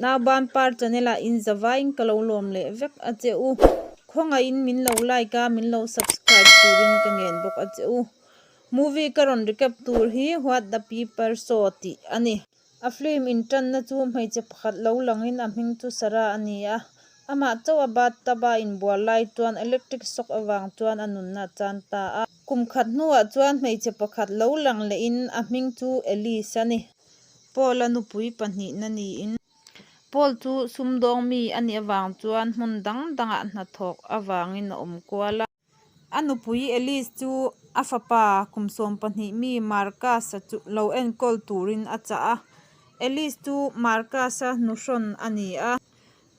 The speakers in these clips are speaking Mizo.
Nauban par channel ah in zavaiin ka lo lawm leh vek a che u. Khawngaihin min lo like a, min lo subscribe turin ka ngen bawk a che u. Movie ka rawn recap tur hi What the People Saw tih a ni. A film intanna chu hmeichhe pakhat lo langin a hming chu Sarah a ni a. Amah chauh a bathtub a inbual lai chuan electric shock avang chuan a nunna a chan ta a. Kum khat hnuah chuan hmeichhe pakhat lo lang lehin a hming chu Alice a ni. Paul-a nupui pahnihna niin Paul chu sumdawng mi a nih avang chuan hmun dang dangah hnathawk avangin a awm kual a. A nupui Alice chu a fapa kum 12 mi Marcus-a chu lo enkawl turin a chah a. Alice chu Marcus-a nuhrawn a ni a.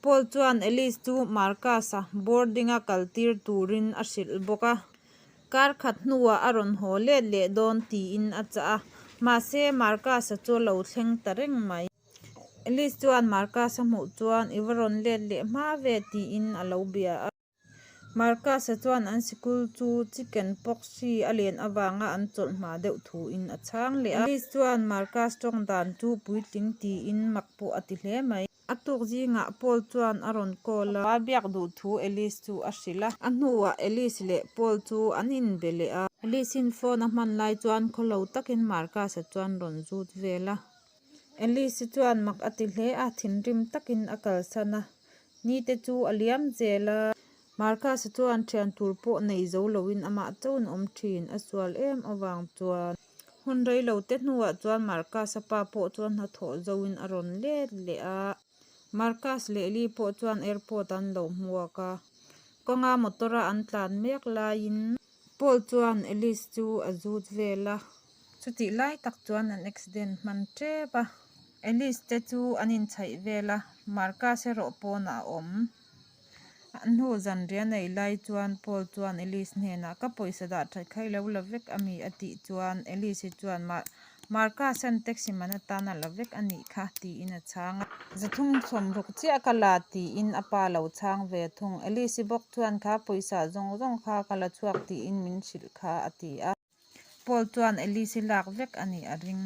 Paul chuan Alice chu Marcus-a boarding-a kaltir turin a hrilh bawk a. Kar khat hnuah a rawn haw let leh dawn tiin a chah a, mahse Marcus-a chu a lo thleng ta reng mai. Alice chuan Marcus-a hmuh chuan i va rawn let leh hma ve tiin a lo bia a. Marcus-a chuan an sikul chu chicken pox hri a len avanga an chawlh hma deuh thuin a chhang leh a. Alice chuan Marcus tawng dan chu puitling tiin mak pawh a ti hle mai. A tuk zingah Paul chuan a rawn call a. A biak duh thu Alice chu a hrilh a. A hnuah Alice leh Paul chu an inbe leh a. Alice-in phone a hman lai chuan khawlo takin Marcus-a chuan rawn zut vel a. Alice-i chuan mak a ti hle a, thinrim takin a kalsan a. Nite chu a liam zel a. Marcus-a chuan thian tur pawh nei zo loin amah chauhin a awm thin. A sual em avang chuan hun rei lo te hnuah chuan Marcus-a pa pawh chuan hnathawh zoin a rawn let leh a. Marcus leh Lee pawh chuan airport an lo hmuak a. Kawnga motor-a an tlan mek laiin Paul chuan Alice chu a zut vel a. Chutih lai tak chuan an accident hman tep a. Alice te chu an inchhaih vel a, Marcus erawh pawnah a awm. A hnu zanriah nei lai chuan Paul chuan Alice hnenah ka pawisa dah that kha i lo la vek a mi a tih chuan Alice chuan Marcus an taxi man atan a la vek a nih kha tiin a chhang a. Zathum sawmruk chiah ka la tiin a pa lo chhang ve thung. Alice bawk chuan kha pawisa zawng zawng kha ka la chhuak tiin min hrilh kha a ti a. Paul chuan Alice lak vek a nih a ring.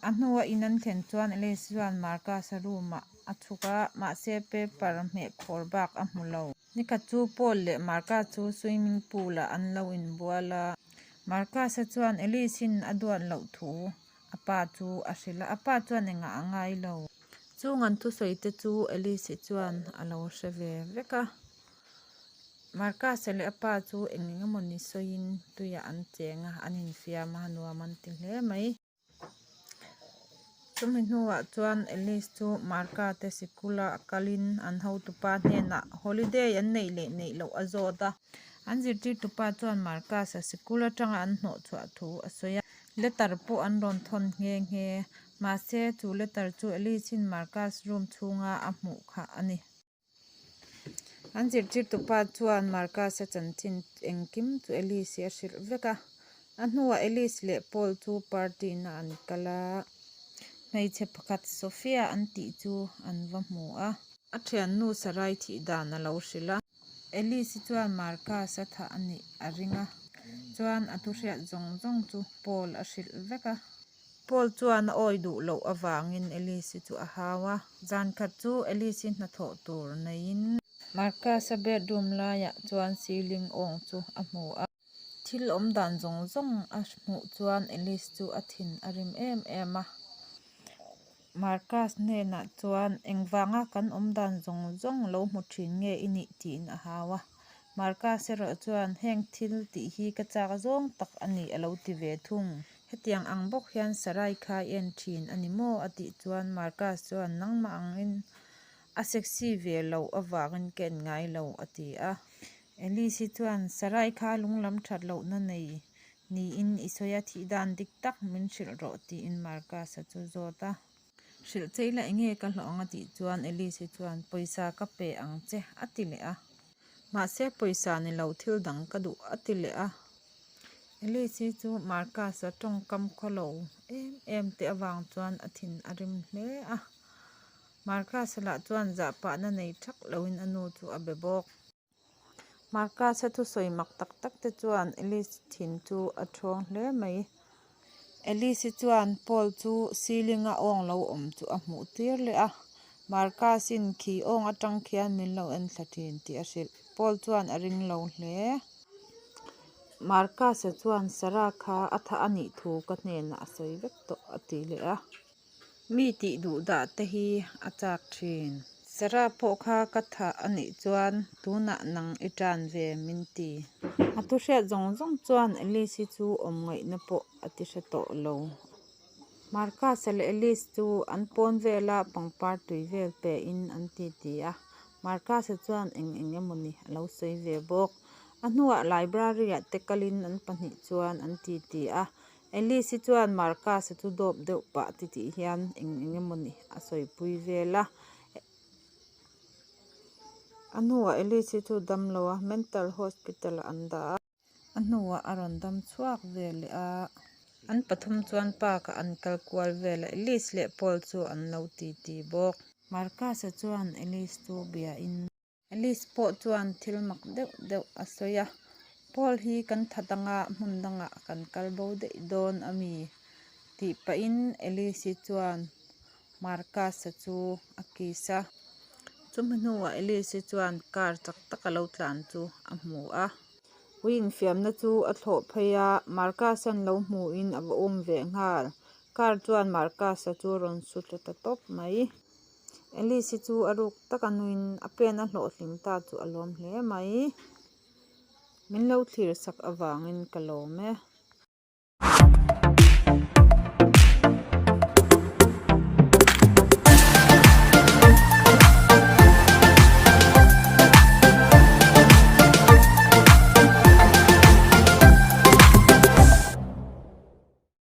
A hnua in an thlen chuan Alice chuan Marcus-a room-ah a chhuk a, mahse paper hmeh khawr bak a hmu lo. Nikhat chu Paul leh Marcus chu swimming pool-ah an lo inbual a. Marcus-a chuan Alice-in a duat loh thu a pa chu a hrilh a, a pa chuan engah a ngai lo. Chung an thusawi te chu Alice-i chuan a lo hre ve vek a. Marcus-a leh a pa chu eng eng emaw ni sawiin tuiah an cheng a, an infiam a, nuam an ti hle mai. Chumi hnuah chuan Alice chu Marca te sikula kalin an hotupa hnenah holiday an neih leh neih loh a zawt a. An zirtirtupa chuan Marcus-a sikul atanga an hnawh chhuah thu a sawi a. Letter pawh an rawn thawn nghe nghe. Mahse, chu letter chu Alice-in Marcus room chhunga a hmuh kha a ni. An zirtirtupa chuan Marcus-a chanchin engkim chu Alice-i a hrilh vek a. A hnuah Alice leh Paul chu party-na an kal a, hmeichhe pakhat Sophia an tih chu an va hmu a. A thiannu Sarai thih dan a lo hrilh a. Alice-i chuan Marcus-a thah a nih a ring a, chuan a thuhriat zawng zawng chu Paul a hrilh vek a. Paul chuan a awi duh loh avangin Alice-i chu a hau a. Zan khat chu Alice-i hnathawh tur neiin. Marcus-a bedroom laiah chuan ceiling awng chu a hmu a. Thil awm dan zawng zawng a hmuh chuan Alice chu a thin a rim em em a. Marcus hnenah chuan engvanga kan awm dan zawng zawng lo hmu thin nge i nih tiin a hau a. Marcus erawh chuan heng thil tih hi ka chak zawng tak a ni a lo ti ve thung. Hetiang ang bawk hian Sarai kha i en thin a ni maw? a tih chuan Marcus chuan nangmah angin a sexy ve loh avangin ka en ngai lo a ti a. Alice-i chuan Sarai kha lunglam that lohna nei niin i sawi a, thih dan dik tak min hrilh rawh tiin Marcus-a chu zawt a. Hrilh che ila enge ka hlawh ang a tih chuan Alice-i chuan pawisa ka pe ang che a ti leh a. Mahse pawisa ni lo thil dang ka duh a ti leh a. Alice-i chu Marcus-a tawngkam khawlo em em te avang chuan a thin a rim hle a. Marcus-a lah chuan zahpahna nei thak loin a nu chu a be bawk. Marcus-a thusawi mak tak tak te chuan Alice thin chu a thawng hle mai. Alice-i chuan Paul chu ceiling-a awng lo awm chu a hmuh tir leh a. Marcus-in khi awng atang khian min lo enthla thin tih a hrilh. Paul chuan a ring lo hle. Marcus-a chuan Sarah kha a tha a nih thu ka hnenah a sawi vek tawh a ti leh a. Mi tih duh dah te hi a chak thin. Sarah pawh kha ka thah a nih chuan tunah nang i tan ve min ti. A thu hriat zawng zawng chuan Alice-i chu awm ngaihna pawh a ti hre tawh lo. Marcus-a leh Alice chu an pawn vela pangpar tui vel pe in an ti ti a. Marcus-a chuan eng eng emawni a lo sawi ve bawk. A hnuah library-ah te kalin an pahnih chuan an ti ti a. Alice-i chuan Marcus-a chu dawp deuh pah titih hian eng eng emawni a sawipui vel a. A hnuah Alice-i chu damlo a, mental hospital-ah an dah a. A hnuah a rawn dam chhuak ve leh a. An pathum chuan park-ah an kal kual vel a, Alice leh Paul chu an lo titi bawk. Marcus-a chuan Alice chu biain. Alice pawh chuan thil mak deuh deuh a sawi a, Paul hi kan tha danga hmun dangah kan kal bo daih dawn a mi? tih pahin Alice-i chuan Marcus-a chu a kiss a. Chumi hnuah Alice-i chuan car chak taka lo tlan chu a hmu a. Ui infiamna chu a thlawh phei a, Marcus-a'n lo hmuhin a va um ve nghal. Car chuan Marcus-a chu a rawn su tla ta tawp mai. Alice-i chu a ruk taka nuin a pen a hlawhtling ta chu a lawm hle mai. Min lo thlir sak avangin ka lawm e.